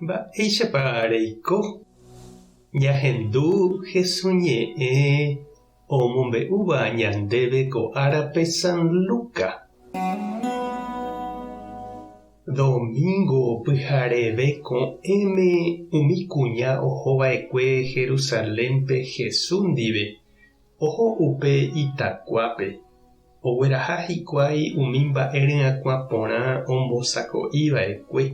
Mba'éichapa reiko? Ñahendu Hesu ñe'ẽ omombe'úva ñandéve ko árape San Luca. Domingo pyhareve ko'ẽme umi kuña ohova'ekue Jerusalénpe Hesu ndive oho upe itakuápe. Ogueraha hikuái umi mba'e ryakuã porã ombosako'i va'ekue.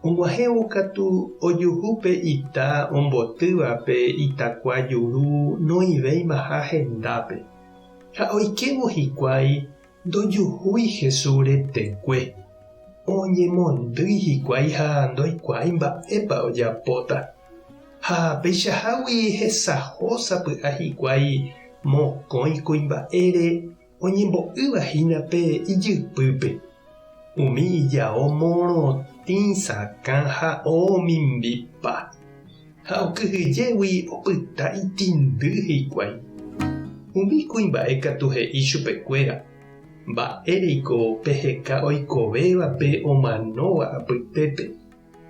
Og̃uahẽvo katu ojuhu pe ita ombotýva pe itakua juru noĩvéimaha hendápe. Ha oikévo hikuái ndojuhúi Jesús retekue. Oñemondýi hikuái ha ndoikuaái mba'épa ojapóta. Ha peichahágui hesaho sapy'a hikuái mokõi kuimba'ére oñembo'ýva hína pe ijypýpe. Umi ijao morotĩ sakã ha omimbipa, ha okyhyjégui opyta itindy hikuái. Umi kuimba'e katu he'i chupekuéra, Mba'éreiko peheka oikovévape omanóva apytépe?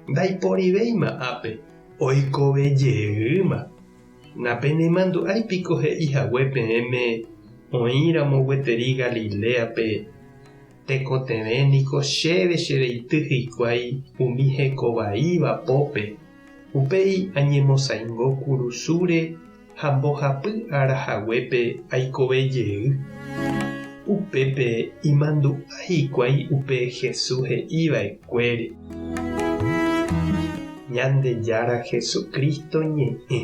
Ndaiporivéima ápe, oikove jeýma. Napenemandu'ái piko he'i hague peẽme oĩ ramo gueteri Galiléape, Tekotevẽ niko chéve che reity hikuái umi heko vaíva pópe, upéi añemosaingo kurusúre ha mbohapy ára haguépe aikove jey. Upépe imandu'a hikuái upe Jesús he'i va'ekuére. Ñandejára Jesucristo ñe'ẽ.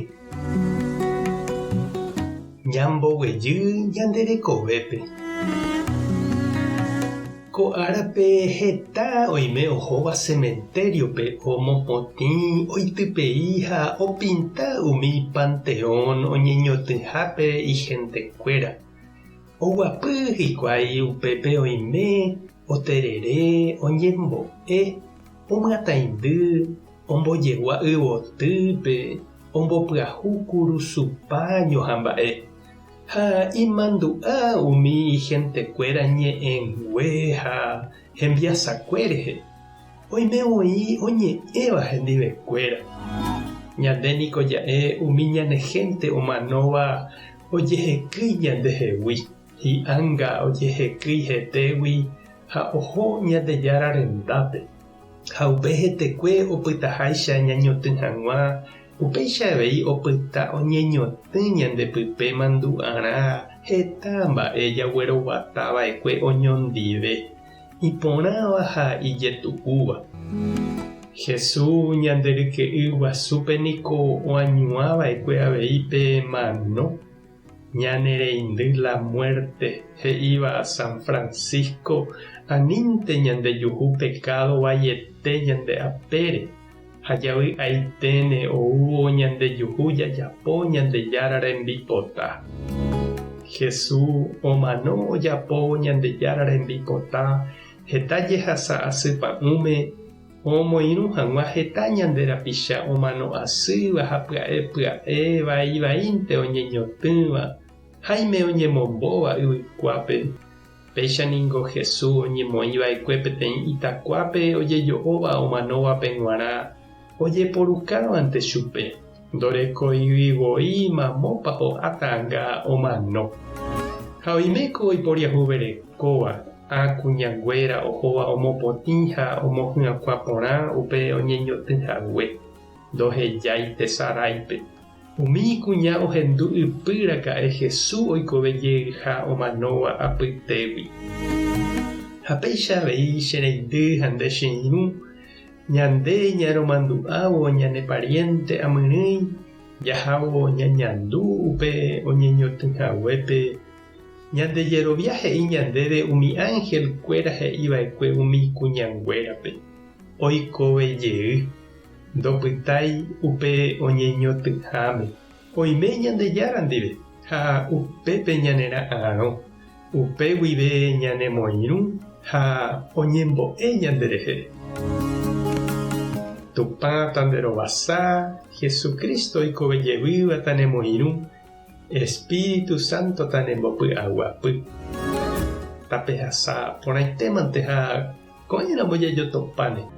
Ñamboguejy ñande rekovépe. Ko árape heta oime ohóva cementerio-pe omopotĩ, oitypei ha opinta umi panteón oñeñotỹhápe ihentekuéra. Oguapy hikuái upépe oime oterere, oñembo'e, omyataindy, ombojegua yvotýpe, ombopyahu kurusu páño ha mba'e. Ha imandu'a umi ihentekuéra ñe'ẽngue ha hembiasakue rehe, oime voi oñe'ẽva hendivekuéra. Ñande niko ja'e umi ñane hénte omanóva ojehekýi ñandehegui, hi'ánga ojehekýi hetégui ha oho Ñandejára rendápe. Ha upe hetekue opytaháicha ñañotỹ hag̃ua Upéicha avei opyta oñeñotỹ ñande pype mandu'arã heta mba'e jagueroguata va'ekue oñondive, iporãva ha ijetu'úva. Jesús ñande ryke'y guasúpe niko oañuã va'ekue avei pe mano, ñane reindy la muerte, he'íva San Francisco, anínte ñandejuhu pecado vaiete ñande apére. Ha javy'aiténe oúvo ñandejuhu jajapo Ñandejára rembipota. Jesús omano ojapóvo Ñandejára rembipota heta jehasa asy pa'ũme omoirũ hag̃ua heta ñande rapicha omano asýva ha pya'e pya'e vai vaínte oñeñotỹva, háime oñemombóva yvykuápe. Péicha ningo Jesús oñemoĩ va'ekue peteĩ itakuápe ojejo'óva omanóvape g̃uarã ojeporukávante chupe, ndorekóigui voi mamópa ho'a ta'anga omano. Ha oiméko oiporiahuverekóva, ã kuñanguéra ohóva omopotĩ ha omohyakuã porã upe oñeñotỹ hague, ndohejái tesaráipe. Umi kuña ohendu ypy raka'e Jesús oikove jeyha omanóva apytégui. Ha péicha avei che reindy ha nde che irũ, ñande ñaromandu'ávo ñane pariénte amyrỹi jahávo ñañandu upe oñeñotỹ haguépe, ñande jerovia he'i ñandéve umi ánhel kuéra he'i va'ekue umi kuñanguérape, Oikove jey. Ndopytái upe oñeñotỹháme. Oime Ñandejára ndive ha upépe ñanera'arõ, upe guive ñanemoirũ ha oñembo'e ñanderehe. Tupã tanderovasa, Jesucristo oikove jevýva tanemoirũ, Espíritu Santo tanembopy'aguapy. Tapehasa porãitémante ha ko'ẽramo jajotopáne.